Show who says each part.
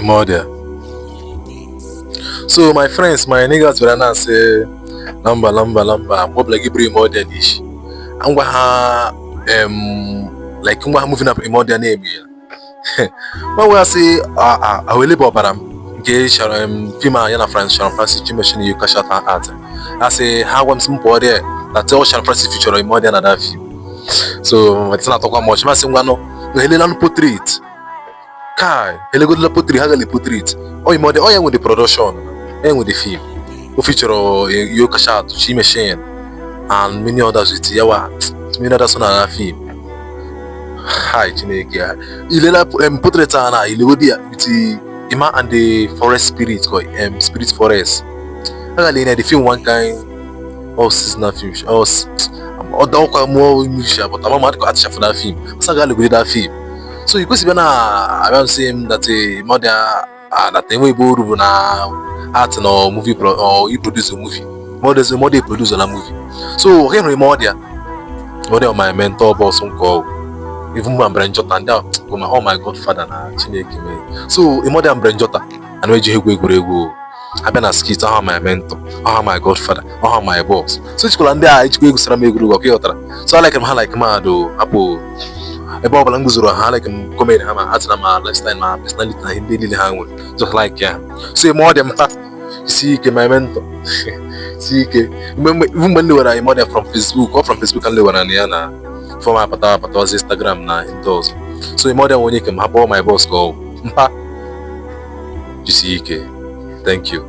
Speaker 1: Emodịa. So my friends, my niggas bịara na-asị na mba, na mba, na mba, mgbe ọbụla gị buru Emodịa n'isi ngwa ha, like ngwa ha movie na Emodịa na-eme ya ma wee sị ahụelebe ọbara m nke film a ya na Sharon Francis Chimechi na Yokasha art a sị ha gwa m sị m pụọ there na tell Sharon Francis feature Emodịa na that film. So na-atọkwa m ọchị, masị ngwanụ elelanụ portrait kai, elegodila portrait ha gale portrait ọ Emodịa, ọ ya nwe the production, ya nwe the film. O feature Yokasha, Chimechi and many others with yawa, many others na that film. Hi, Chineke ya ilela portrait a na ilegodi ya with Emma and the forest spirit ko spirit forest aga le na the film, one kind all seasonal film all ọ ọkwa mụọ movie, but ama ma adịkwa for that film masa ga legodi that film. So i kwesịrị na abịa sị m that Emodịa that enwe ebe oru bụ na art na movie pro or i produce a movie. Emodịa produce na movie. So ọ hụrụ Emodịa, Emodịa my mentor, boss nke ọ even mgbe mbere njọta ndị a bụ ma all my godfather na Chineke mee. So Emodịa mbere njọta ana eji egwu egwuregwu abịa na skit ọha, my mentor ọha, my godfather ọha, my boss. So ejikwala ndị a ejikwa egwusara m egwuregwu ọka ịghọtara. So I like m ha like mmadụ hapụ ebe ọ bụla m guzoro ha, like m comedy ha, ma atịna ma lifestyle ma personality na ihe ndị niile ha nwere, just like ya. So Emodịa mpa isi ike, my mentor si ike. Mgbe m lewara Emodịa from Facebook, ọ from Facebook ka m lewara na ya na from apata apata ọzọ Instagram na ndị ọzọ. So Emodịa nwe onye ke m hapụ my boss ka ọ mpa jisi ike. Thank you.